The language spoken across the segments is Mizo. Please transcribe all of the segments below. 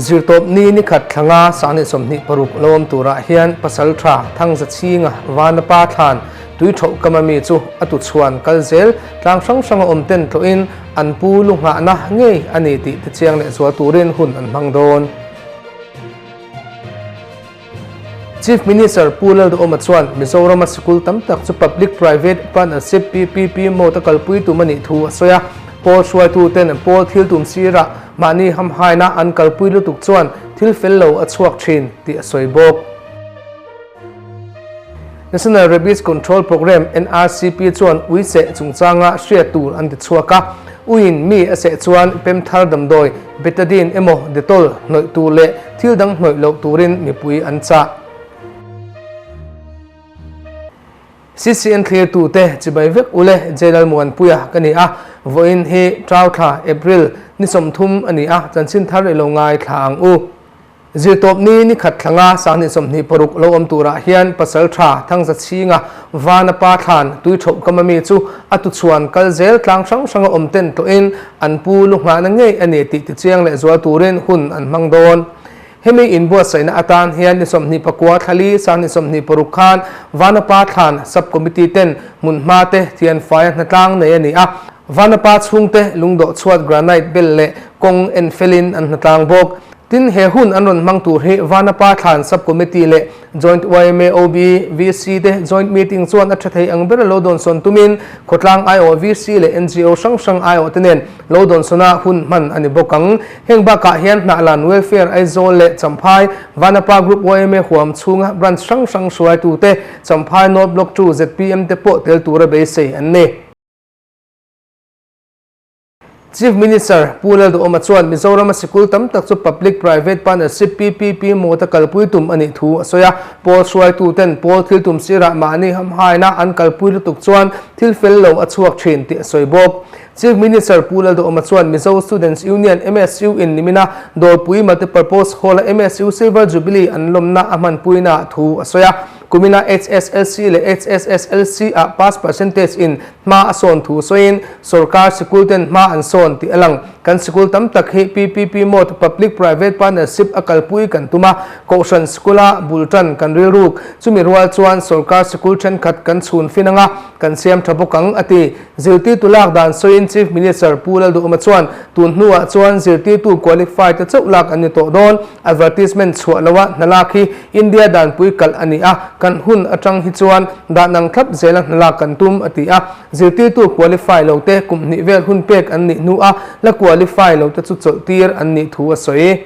Zirtawp ni ni khat thlanga 2026 lo awm turah hian Pasaltha Thangzachhinga Vanapa thlan Tuithoh kama mi chu a tuchhuan kal zel tlang hrang hranga awm ten tlawhin an pu lu nghahna ngei a ni tih tichiang leh zual turin hun an hmang dawn. Chief Minister Pu Lalduhoma chuan Mizorama sikul tam tak chu Public Private Partnership, PPP, mode a kalpui tum a nih thu a sawi a. Pawl hruaituten pawl thil tum sirah mahni hamhaina an kalpui lutuk chuan thil fel lo a chhuak thin tih a sawi bawk. National Rabies Control Programme, NRCP, chuan ui seh chungchanga hriat tur an ti chhuak a. Uiin mi a seh chuan pemthar damdawi, Betadine emaw Dettol hnawih tur leh thil dang hnawih loh turin mipui an chah. CCN thlirtute chibai vek ule Jailal Muanpuia ka ni a, vawiin hi Trauthla, April, ni 30 a ni a, chanchin thar i lo ngaithla ang u. Zirtawp ni ni khat thlanga 2026 lo awm turah hian pasal tha Thangzachhinga Vana pa thlan tui thoh kama mi chu a tuchhuan kal zel tlang hrang hranga awm ten tawhin an pu lu nghahna ngei a ni tih tichiang leh zual turin hun an hmang dawn. Hemi inbuatsaihna atan hian ni 24 thlali 2026 khan Vana pa thlan Sub Committee ten hmunhma te thianfaia hnatlang nei a ni a. Vana pa chhungte lungdawh chhuat granite bel leh kawng en felin an hnatlang bawk. Tin, he hun an rawn hmang tur hi Vanapa Thlan Sub Committee leh Joint yma OB, VC te Joint Meeting chuan a tha thei ang ber lo dawnsawn tumin khawtlang aiawh VC leh NGO hrang hrang aiawh te nen lo dawnsawna hun hman a ni bawk ang. Heng bakah hian Hnahlan Welfare Aizawl leh Champhai Vanapa Group yma huam chhunga branch hrang hrang hruaitute Champhai North Block 2 zpm te pawh tel tura beisei an ni. Chief Minister Pu Lalduhoma chuan Mizorama sikul tam tak chu Public Private Partnership, PPP, mode a kalpui tum a nih thu a sawi a. Pawl hruaituten pawl thil tum sirah mahni hamhaina an kalpui lutuk chuan thil fel lo a chhuak thin tih a sawi bawk. Chief Minister Pu Lalduhoma chuan Mizo Students Union, MSU, in nimina Dawlpui Multipurpose Hall-a MSU Silver Jubilee an lawmna a hmanpuinaah thu a sawi a. Kumina HSLC leh HSSLC ah pass percentage in hma a sawn thu sawiin sorkar sikul ten hma an sawn tih a lang. Kan sikul tam tak hi PPP mode, Public Private Partnership, a kalpui kan tum a, Kohhran sikula bul tan kan rilruk. Chumi rual chuan sorkar sikul thenkhat kan chhun fin anga kan siam tha bawk ang, a ti. Zirtirtu lak dan sawiin Chief Minister Pu Lalduhoma chuan tun hnuah chuan zirtirtu qualify te chauh lak an ni tawh dawn. Advertisement chhuah loa hna lak hi India danpui kalh a ni a, kan hun atang hi chuan dan ang thlap zela hna lak kan tum, a ti a. Zirtirtu qualify lo te kum hnih vel hun pek an nih hnu a, la qualify lo te chu chawlh tir an nih thu a sawi.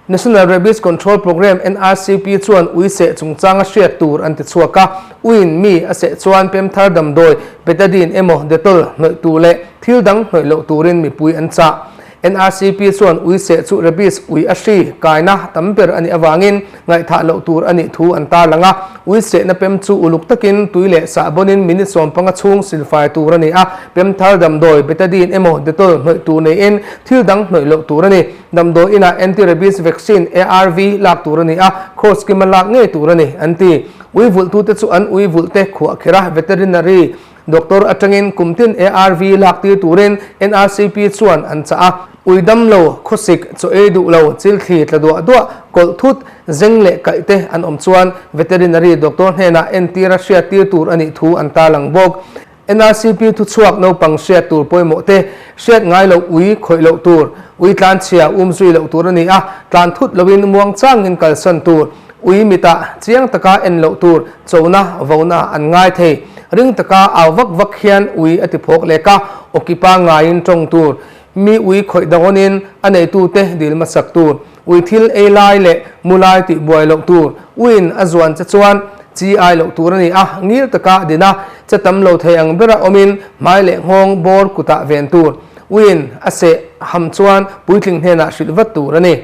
National Rabies Control Programme, NRCP, chuan ui seh chungchanga hriat tur an ti chhuak a, uiin mi a seh chuan pemthar damdawi, Betadine emaw Dettol hnawih tur leh thil dang hnawih loh turin mipui an chah. NRCP chuan ui seh chu rabies ui a hri kaina tam ber a nih avangin ngaihthah loh tur a nih thu an tarlang a. Ui sehna pem chu uluk takin tui leh sahbawnin minute 15 chhung silfai tur a ni a. Pem thar damdawi, Betadine emaw Dettol hnawih tur neiin thil dang hnawih loh tur a ni. Damdawi inah anti-rabies vaccine, ARV, lak tur a ni a, cross kima lak ngei tur a ni, an ti. Ui vulhtute chu an ui vulhte khuah kher a, veterinary Doctor atangin kum tin ARV lak tir turin NRCP chuan an chah a. Ui dam lo, khawsik, chaw ei duh lo, chil thli tla duah duah, kawlh thut, zeng leh kaih te an awm chuan Veterinary Doctor hnenah entir a hriat tir tur a nih thu an tarlang bawk. NRCP thuchhuak naupang hriat tur pawimawh te, hriat ngai loh ui khawih loh tur, ui tlanchhia um zui loh tur a ni a, tlan thut loin muang changin kalsan tur, Ui mitah chiang taka en loh tur chona vona an ngai thei. Ring taka au vak vak hian ui a ti phawk lek a, awkipa ngaiin tawng tur. Mi ui khawih dangawnin a neitute dil hmasak tur. Ui thil ei lai leh mu lai tih buai loh tur. Uiin a zuan che chuan chi ai loh tur a ni a, ngil taka din a, che tam lo thei ang bera awmin hmai leh nghawng bawr kutah ven tur. Uiin a seh ham chuan puitling hnenah hrilh vat tur a ni.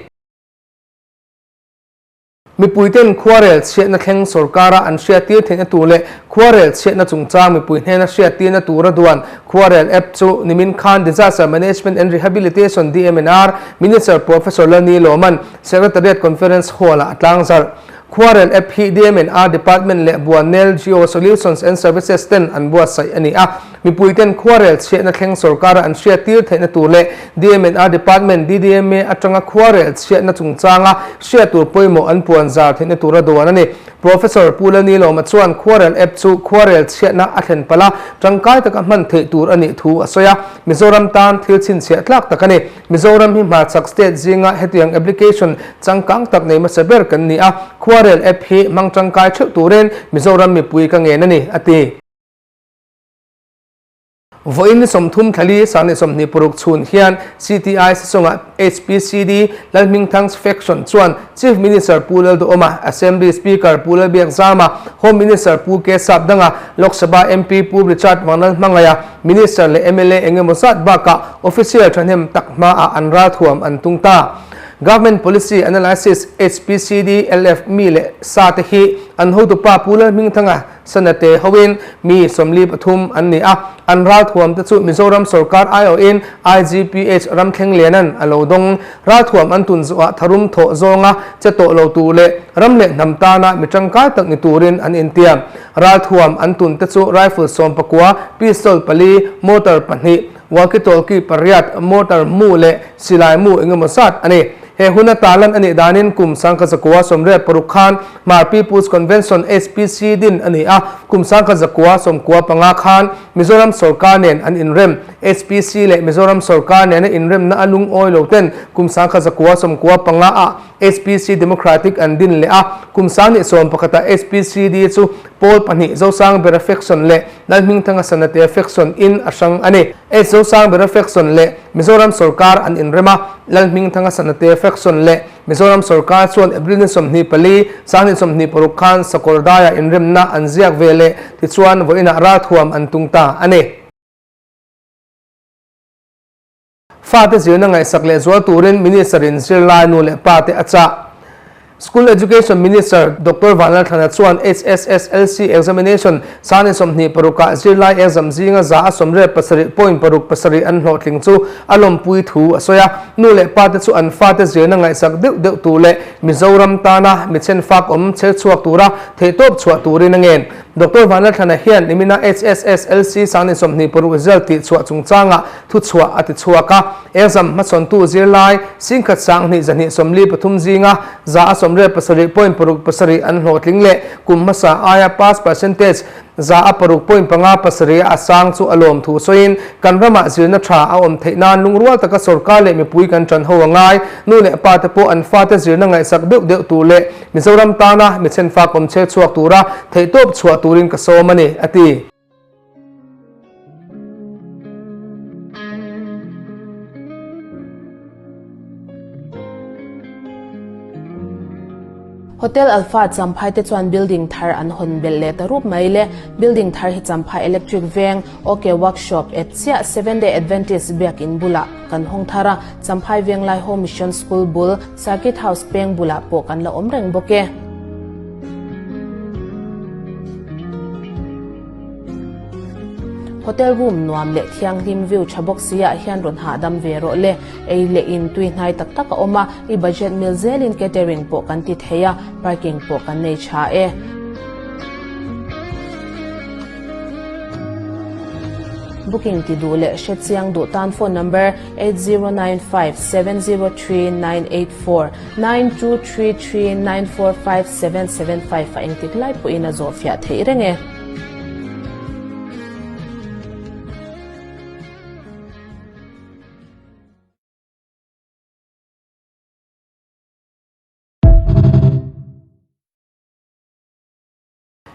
Mipuiten khuarel chhiatna thleng sorkara an hriattir theihna tur leh khuarel chhiatna chungchang mipui hnena hriattirna tura duan Khuarel App chu nimin khan Disaster Management and Rehabilitation, DMNR, Minister Professor Lalni Lawman Secretariat Conference Hall-ah a tlangzarh. Khuarel app hi DMNR Department leh Buannel Geo Solutions and Services ten an buatsaih a ni a. Mipui ten khuarel chhiatna thleng sorkara an hriattir theihna tur leh DMNR Department, DDMA, atanga khuarel chhiatna chungchanga hriat tur pawimawh an puan zar theihna tura duan a ni. Professor Pu Lalnilawma chuan khuarel app chu khuarel chhiatna a thlen palh a, tangkai taka hman theih tur a nih thu a sawi a. Mizoram tan thil chhinchhiah tlak tak a ni. Mizoram hi hmarchhak state zinga hetiang application changkang tak nei hmasa ber kan ni a, khuarel app hi hmang tangkai theuh turin Mizoram mipui ka ngen a ni, a ti. Vawiin ni 30 thlali sang ni 26 chhun hian CTI Sesawngah HPCD Lalhmingthang's Faction chuan Chief Minister Pu Lalduhawma, Assembly Speaker Pu Lalbiakzama, Home Minister Pu K Sapdanga, Lok Sabha MP Pu Richard Vanlalhmangaiha, Minister leh mla eng emaw zat bakah official thahnem tak hmaah an ralthuam an tung ta. Government Policy Analysis HPCD LF mi leh sa te hi an hotupa Pu Lalhmingthanga Sanate hoin mi 43 an ni a, an ralthuam te chu Mizoram sorkar aiawhin IGPH Ramthleng Lianan a lo dawng. Ralthuam an tun zuah tharum thawh zawnga che tawh lo tur leh ram leh hnam tana mi tangkai tak ni turin an intiam. Ralthuam an tun te chu rifle 19, pistol pali, mortar pahnih, walkie-talkie pariat, mortar mu leh silai mu engemaw zat a ni. He huna tarlan a nih danin kum 1986 khan Hmar People's Convention, HPC, din a ni a, kum 1995 khan Mizoram sorkar nen an inrem. HPC leh Mizoram sorkar nena inremna a lungawi lo ten kum 1995 ah HPC Democratic an din leh a, kum 2011 ah HPCD chu pawl pahnih Zosangbera Faction leh Lalhmingthanga Sanate Faction in a hrang a ni. H Zosangbera Faction leh Mizoram sorkar an inrem a, Lalhmingthanga Sanate Faction leh Mizoram sorkar chuan April ni 24, 2026 khan Sakawrdaiah inremna an ziak ve leh tichuan vawiinah ralthuam an tung ta a ni. Fate zirna ngaihsak leh zual turin Minister-in zirlai nu leh pa te a chah. School Education Minister Doctor Vanlalthlana chuan HSSLC Examination sani 26 ah zirlai exam zinga za a 87.67 an hlawhtling chu a lawmpui thu a sawi a. Nu leh pa te chu an fate zirna ngaihsak deuh deuh tur leh Mizoram tana mi chhenfak awm chher chhuak tura theihtawp chhuah turin a ngen. Doctor Vanlalthlana hian nimina HSSLC sani 26 result tihchhuah chungchangah Thuchhuah a ti chhuak a, exam hmachhawntu zirlai singkhat sang hnih zahnih 43 zinga za a 87.67 an hlawhtling leh kum hmasa aia pass percentage za a 6.57 a sang chu a lawm thu sawiin, Kan ramah zirna tha a awm theih nan lungrual taka sorkar leh mipui kan tan ho a ngai. Nu leh pa te pawh an fate zirna ngaihsak deuh deuh tur leh Mizoram tana mi chhenfak awm chher chhuak tura theihtawp chhuah turin ka sawm a ni, a ti. Hotel Alpha Champhai te chuan building thar an hawn belh leh ta rup mai le. Building thar hi Champhai Electric Veng, OK Workshop et chiah Seven Day Adventist biakin bulah kan hawng thar a, Champhai Venglai Home Mission School bul, Circuit House peng bulah pawh kan la awm reng bawk e. Hotel room nuam leh thianghlim view tha bawk si ah hian rawn hahdam ve rawh le. Ei leh in tui hnai tak tak a awm a, i budget mil zelin catering pawh kan ti thei a, parking pawh kan nei tha e. Booking ti duh leh hre chiang duh tan phone number 8095 703 984 9233 945 775 a engtik lai pawhin a zawh fiah theih reng e.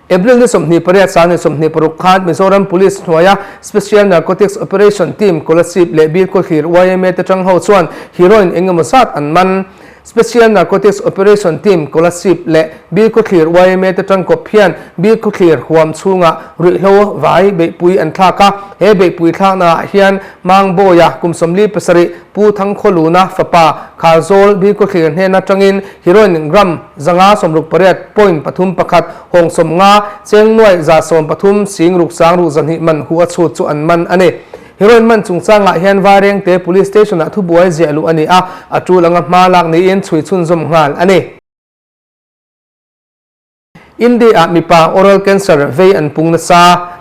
April ni 28 sang ni 26 khan Mizoram Police hnuaia Special Narcotics Operation Team Kolasib leh Bilkhawthlir yma te tang ho chuan heroin engemaw zat an man. Special Narcotics Operation Team Kolasib leh Bilkhawthlir yma te tangkawp hian Bilkhawthlir huam chhungah ruihhlo vai beihpui an thlak a, he beihpui thlaknaah hian Mangbawia kum 47 Pu Thangkhawluna fapa Khalzawl Bilkhawthlir hnen atangin heroin gram 568 point pathum pakhat hawng 50 cheng nuai 130 sing ruk sang ruk 200 man hu a chhut chu an man a ni. Heroin man chungchangah hian Vairengte Police Station-ah thubuai ziah luh a ni a, a tul anga hma lak niin chhui chhunzawm nghal a ni. India-ah mipa oral cancer vei an pung nasa.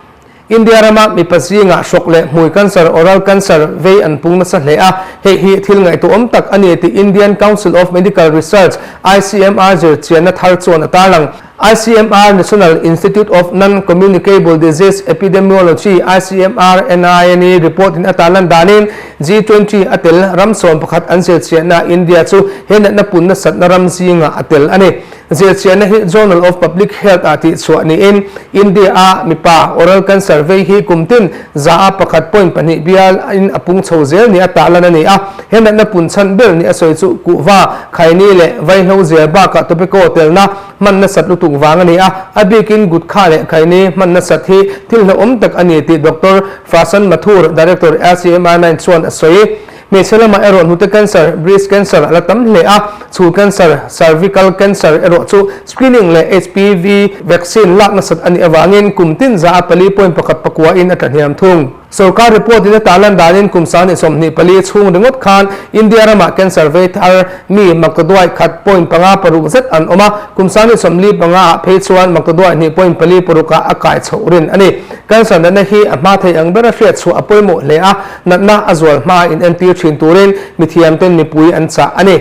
India rama mipa zingah hrawk leh hmui cancer, oral cancer, vei an pung nasa hle a, hei hi thil ngaihtuahawm tak a ni tih Indian Council of Medical Research, ICMR, zirchianna thar chuan a tarlang. ICMR National Institute of Non-Communicable Disease Epidemiology, ICMR-NINE, report in a tarlan danin G20 a tel ram 11 an zirchiahna India chu he natna pun nasatna ram zingah a tel a ni. Zirchiahna hi Journal of Public Health ah tihchhuah niin India a mipa oral cancer vei hi kum tin 1.2 bial in a pung chho zel ni a tarlan a ni a. He natna pun chhan ber ni a sawi chu kuhva, khaini leh vaihlo zel bakah tobacco telna hman nasat lutuk vang a ni a, a bikin gutkha leh khaini hman nasat hi thil hlauhawm tak a ni tih Doctor Prashant Mathur, Director LCMR 9 chuan a sawi. Hmeichhe lamah erawh hnute cancer, breast cancer a la tam hle a, chhul cancer, cervical cancer erawh chu screening leh HPV vaccine lak nasat a nih avangin kum tin 4.1 pakua in a tlahniam thung. Sorkar report in a tarlan danin kum 24 chhung ringawt khan India ramah cancer vei thar mi maktaduai 1.56 zet an awm a, kum 45 ah phei chuan maktaduai 2.46 ah a kai chhoh rin a ni. Cancer natna hi a hma thei ang bera hriat chhuah a pawimawh hle a, natna a zual hma inentir thin turin mithiamten mipui an chah a ni.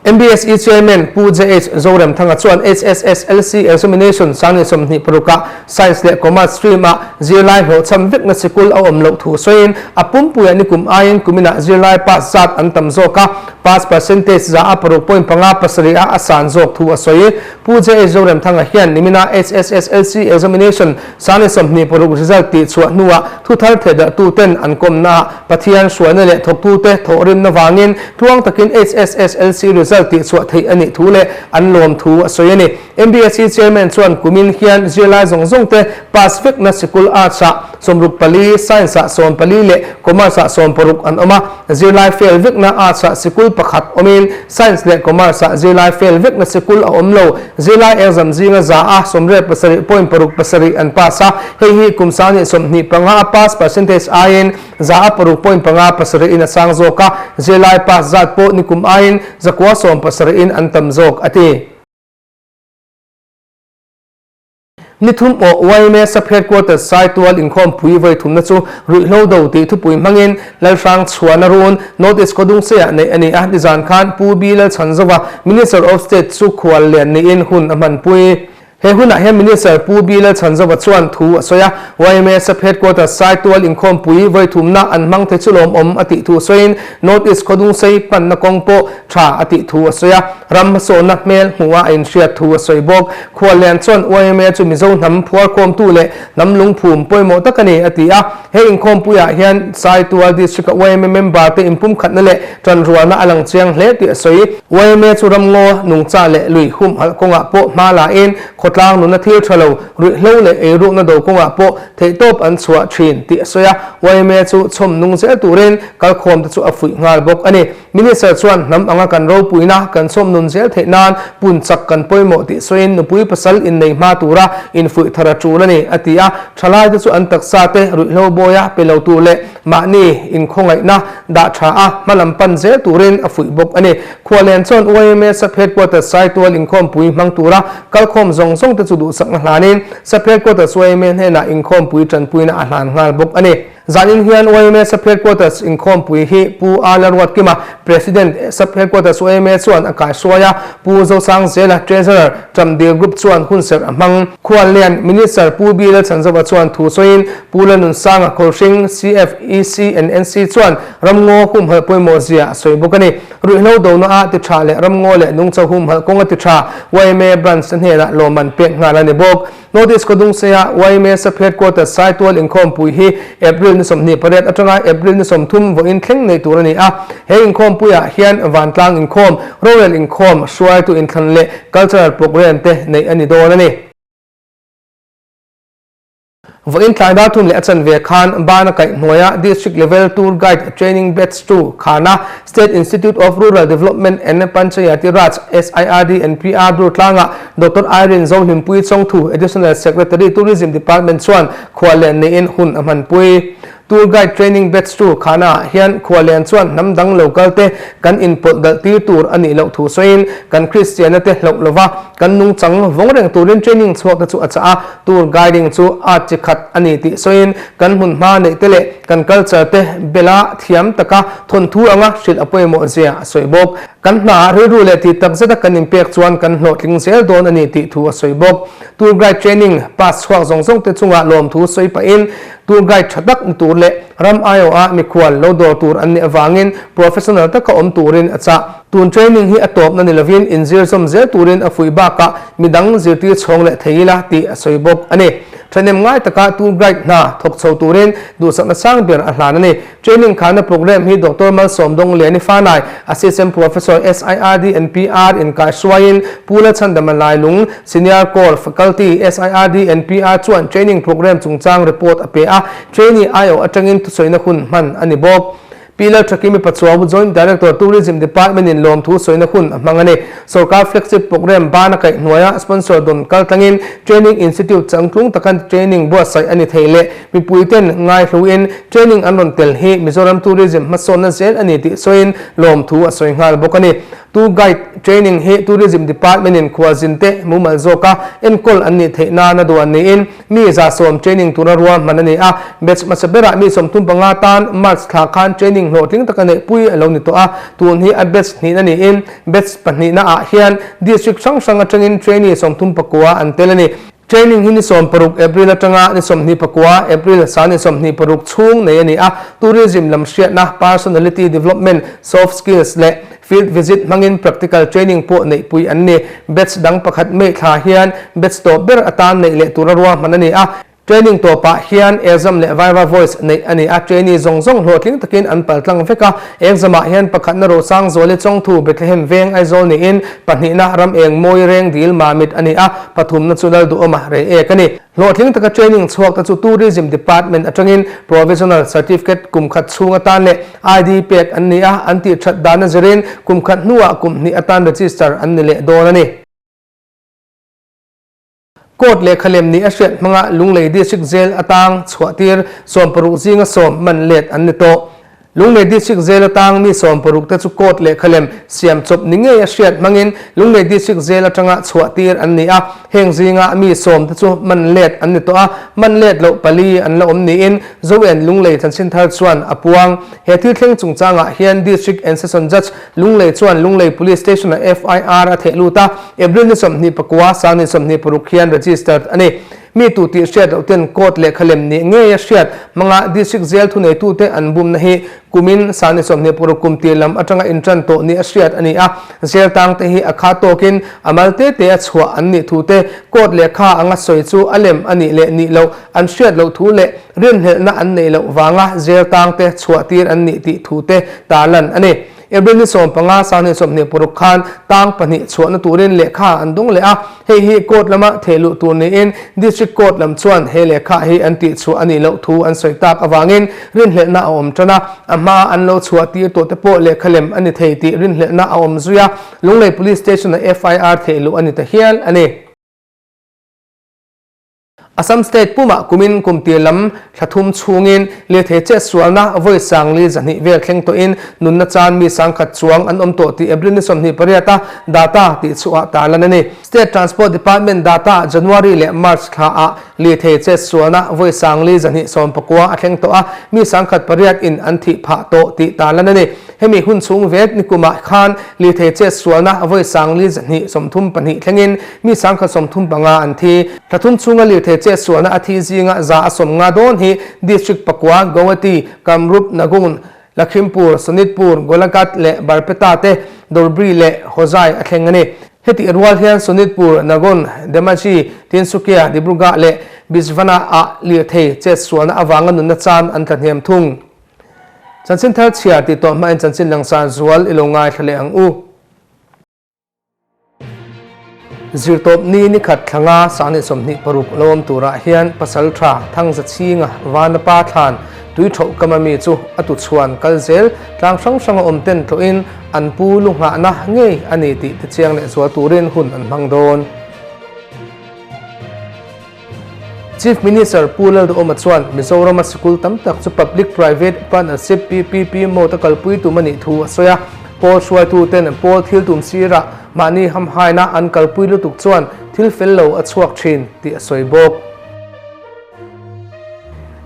MBSE Chairman Pu JH Zoremthanga chuan HSSLC Examination 2026 ah Science leh Commerce stream ah zirlai hlawhchham vekna sikul a awm loh thu sawiin a pumpuiah nikum aiin kuminah zirlai pass zat an tam zawk a, pass percentage 6.57 ah a san zawk thu a sawi. Pu JH Zoremthanga hian niminah HSSLC Examination 26 result tihchhuah hnuah thuthar thehdarhtuten an kawmnaah Pathian hruaina leh thawktute thawhrimna vangin tluang takin HSSLC result tihchhuah theih a nih thu leh an lawm thu a sawi a ni. MBSE Chairman chuan kumin hian zirlai zawng zawngte pass vekna sikul Arts-ah 64, Science-ah 14 leh Commerce-ah 16 an awm a. Zirlai fail vekna Arts-ah sikul pakhat awmin Science leh Commerce-ah zirlai fail vekna sikul a awm lo. Zirlai exam zinga 87.67 an pass a, hei hi kum 25 a pass percentage aiin 6.57 in a sang zawk a, zirlai pass zat pawh nikum aiin 917 in an tam zawk, a ti. Ni thum awh YMA Sub-Headquarters Saitual inkhawmpui vawi thumna chu ruihhlo do tih thupui hmangin Lalhrang Chhuana Run, North East Khawdungseah neih a ni a, nizan khan Pu B Lalchhanzova, Minister of State chu khual lian niin hun a hmanpui. He hunah hian Minister Pu B Lalchhanzova chuan thu a sawi a, YMA Sub-Headquarters Saitual inkhawmpui vawi thumna an hmang thei chu lawmawm a tih thu sawiin North East Khawdungsei panna kawng pawh tha a tih thu a sawi a, ram hmasawnna hmel hmuh a inhriat thu a sawi bawk. Khuallian chuan YMA chu Mizo hnam phuarkhawmtu leh hnam lungphum pawimawh tak a ni, a ti a. He inkhawmpuiah hian Saitual District-a YMA member te inpumkhatna leh tanrualna a lang chiang hle tih a sawi. YMA chu ramngaw, nungcha leh lui humhalh kawngah pawh hma lain khawtlang nuna thil tha lo, ruihhlo leh eirukna do kawngah pawh theihtawp an chhuah thin tih a sawi a. YMA chu chhawm nung zel turin kalkhawmte chu a fuih nghal bawk a ni. Minister chuan hnam anga kan ropuina kan chhawm nun zel theih nan pun chak kan pawimawh tih sawiin nupui pasal innei hma tura infuih thar a tul a ni, a ti a. Thalaite chu an taksa te ruihhlo bawia pe lo tur leh mahni inkhawngaihna dah tha a hmalam pan zel turin a fuih bawk a ni. Khuallian chuan YMA Sub-Headquarters Saitual inkhawmpui hmang tura kalkhawm zawng zawng te chu duhsakna hlanin Sub-Headquarters YMA hnenah inkhawmpui tanpuina a hlan nghal bawk a ni. Zanin hian YMA Sub-Headquarters inkhawmpui hi Pu A Lalruatkima, President, Sub-Headquarters YMA chuan a kaihruai a, Pu Zosangzela, Treasurer, Ṭamdil Group chuan hunserh a hmang. Khuallian, Minister Pu B Lalchhanzova chuan thu sawiin Pu Lalnunsanga Khawlhring, CFEC and NC chuan ramngaw humhalh pawimawh zia a sawi bawk a ni. Ruihhlo dona a ti tha leh ramngaw leh nungchho humhalh kawng a ti tha YMA Branch te hnenah lawmman pek nghal a ni bawk. North East Khawdungseia YMA Sub-Headquarters Saitual inkhawmpui hi April ni 28 atanga April ni 30 vawiin thleng nei tur a ni a. He inkhawmpuiah hian vantlang inkhawm, rorel inkhawm, hruaitu inthlan leh cultural programme te neih a ni dawn a ni. Vawiin tlai dar thum leh a chanve khan Bana kaihhnuaia District Level Tour Guide Training Batch 2 khana State Institute of Rural Development and Panchayati Raj, SIRD and PR Durtlangah Doctor Irene Zohlimpui Chawngthu, Additional Secretary, Tourism Department chuan khuallian neiin hun a hmanpui. Tour Guide Training Batch 2 khana ah hian khuallian chuan hnam dang lo kal te kan inpawlh dalh tir tur a nih loh thu sawiin kan Kristianna te hloh lova kan nungchang vawng reng turin training chhuak te chu a chah a. Tour guiding chu art chi khat a ni tih sawiin kan hmunhma neih te leh kan culture te bela thiam taka thawnthu anga hrilh a pawimawh zia a sawi bawk. Kan hnaah rilru leh tih tak zeta kan inpek chuan kan hlawhtling zel dawn a ni tih thu a sawi bawk. Tour guide training pass chhuak zawng zawng te chungah lawmthu sawi pahin tour guide tha tak ni tur leh ram aiawha mikhual lo dawr tur an nih avangin professional taka awm turin a chah. Tun training hi a tawpna ni lovin inzir zawm zel turin a fuih bakah midang zirtir chhawng leh thei ila tih a sawi bawk a ni. Thahnem ngai taka tour guide hna thawk chho turin duhsakna sang ber a hlan a ni. Training khana program hi Doctor Malsawmdawngliani Fanai, Assistant Professor SIRD and PR inkaihhruaiin Pu Lalchhandama Lailung, Senior Core Faculty SIRD and PR chuan training program chungchang report a pe a, trainee aiawh atangin thusawina hun hman a ni bawk. Pi Lalthakimi Pachuau, Joint Director, Tourism Department in lawmthu sawina hun a hmang a ni. Sorkar flagship program bana kaih hnuaia sponsor dawn kaltlangin training institute changtlung takan training buatsaih a ni thei leh Mipuiten ngaihluin training an rawn tel hi Mizoram Tourism hmasawnna zel a ni tih sawiin lawmthu a sawi nghal bawk a ni. Tour Guide Training hi Tourism Department-in khualzinte mumal zawka enkawl an nih theih nana duan niin mi 110 training tura ruahman a ni a. Batch hmasa berah mi 35 tan March thla khan training hlawhtling taka neihpui a lo ni tawh a, tun hi a batch hnihna niin batch pahnihna ah hian district hrang hrang atangin trainee 39 an tel a ni. Training hi ni 16 April atanga ni 29 April sa ni 26 chhung nei a ni a, tourism lam hriatna, personality development, soft skills leh field visit hmangin practical training pawh neihpui an ni. Batch dang pakhat May thla hian batch tawp ber atan neih leh tura ruahman a ni a. Training tawpah hian exam leh viva voice neih a ni a, trainee zawng zawng hlawhtling takin an paltlang vek a. Exam-ah hian pakhatna Rosang Zuali Chawngthu Bethlehem Veng Aizawl niin pahnihna Ram Eng Mawi Reng Dil Mamit a ni a, pathumna chu Lalduhawma Reiek a ni. Hlawhtling taka training chhuak te chu Tourism Department atangin Provisional Certificate kum khat chhung atan leh ID pek an ni a, an tih that dana zirin kum khat hnuah kum hnih atan register an ni leh dawn a ni. Court lehkhalem nih a hriat hmanga Lunglei District Jail atang chhuahtir 60 zinga sawm man let an ni tawh. Lunglei District Jail atang mi 60 te chu court lehkhalem siam chawp ni ngei a hriat hmangin Lunglei District Jail atanga chhuahtir an ni a. Heng zinga mi sawm te chu man let an ni tawh a, man let loh pali an la awm niin Zoen Lunglei Chanchinthar chuan a puang. He thil thleng chungchangah hian District and Session Judge Lunglei chuan Lunglei Police Station-ah FIR a theh lut a, April ni 24, sang ni 26 hian registered a ni. Mi tu tih hriat loh ten court lehkha lem nih ngei a hriat hmanga District Jail thuneitute an bumna hi kumin sang ni 26 kum tir lam atanga intan tawh ni a hriat a ni a. Jail tangte hi a kha tawkin a mal te te a chhuah an nih thu te, court lehkha anga sawi chu a lem a nih leh nih loh an hriat loh thu leh rinhlelhna an neih loh vanga jail tangte chhuah tir an nih tih thu te tarlan a ni. April ni 15 sang ni 26 khan tang pahnih chhuahna turin lehkha an dawng leh a, hei hi court lama theh luh tur niin District Court lam chuan he lehkha hi an tih chhuah a nih loh thu an sawi tak avangin rinhlelhna a awm tan a, a hmaa an lo chhuah tir tawh te pawh lehkha lem a ni thei tih rinhlelhna a awm zui a, Lunglei Police Station-ah FIR theh luh a ni ta hial a ni. Assam State pumah kumin kum tir lam thla thum chhungin lirthei chetsualna vawi sangli 200 vel thleng tawhin nunna chan mi 10,000 chuang an awm tawh tih April ni 28 a data tih chhuah tarlan a ni. State Transport Department data January leh March thlaah lirthei chetsualna vawi sangli 219 a thleng tawh a, mi 1008 in an thih phah tawh tih tarlan a ni. Hemi hun chhung vet nikumah khan lirthei chetsualna vawi sangli 232 thlengin Mi 1035 an thi. Thla thum chhunga lirthei chetsualna a thi zinga 150 dawn hi District pakua, Guwahati, Kamrup, Nagun, Lakhimpur, Sonitpur, Golaghat leh Barpeta te Dhubri leh Hojai a thleng a ni. Hetih rual hian Sonitpur, Nagun, Dhemaji, Tinsukia, Dibrugarh leh Biswanath ah lirthei chetsualna avanga nunna chan an tlahniam thung. Chanchin thar chhiar tih tawh hmain chanchin langsar zual i lo ngaithla leh ang u. Zirtawp ni ni khat thlanga 26 lo awm turah hian pasal tha Thangza Chhinga Vanapa thlan tui thauh kama mi chu a tu chhuan kal zel tlang hrang hranga awm ten tlawhin an pu lu nghahna ngei a ni tih te chiang leh zual turin hun an hmang dawn. Chief Minister Pu Lalduhoma chuan Mizorama sikul tam tak chu Public Private Partnership, PPP, mode a kalpui tum a nih thu a sawi a. Pawl hruaituten pawl thil tum sirah mahni hamhaina an kalpui lutuk chuan thil fel lo a chhuak thin tih a sawi bawk.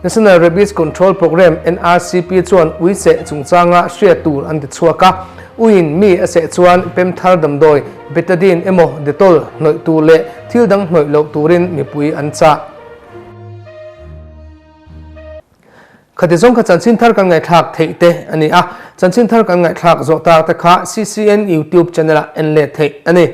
National Rabies Control Programme, NRCP, chuan ui seh chungchanga hriat tur an ti chhuak a. Uiin mi a seh chuan pemthar damdawi, Betadine emaw Dettol hnawih tur leh thil dang hnawih loh turin mipui an chah. Khati zawng kha chanchin thar kan ngaihthlak theih te a ni a, chanchin thar kan ngaihthlak zawh tak te kha CCN YouTube channel ah en let theih a ni.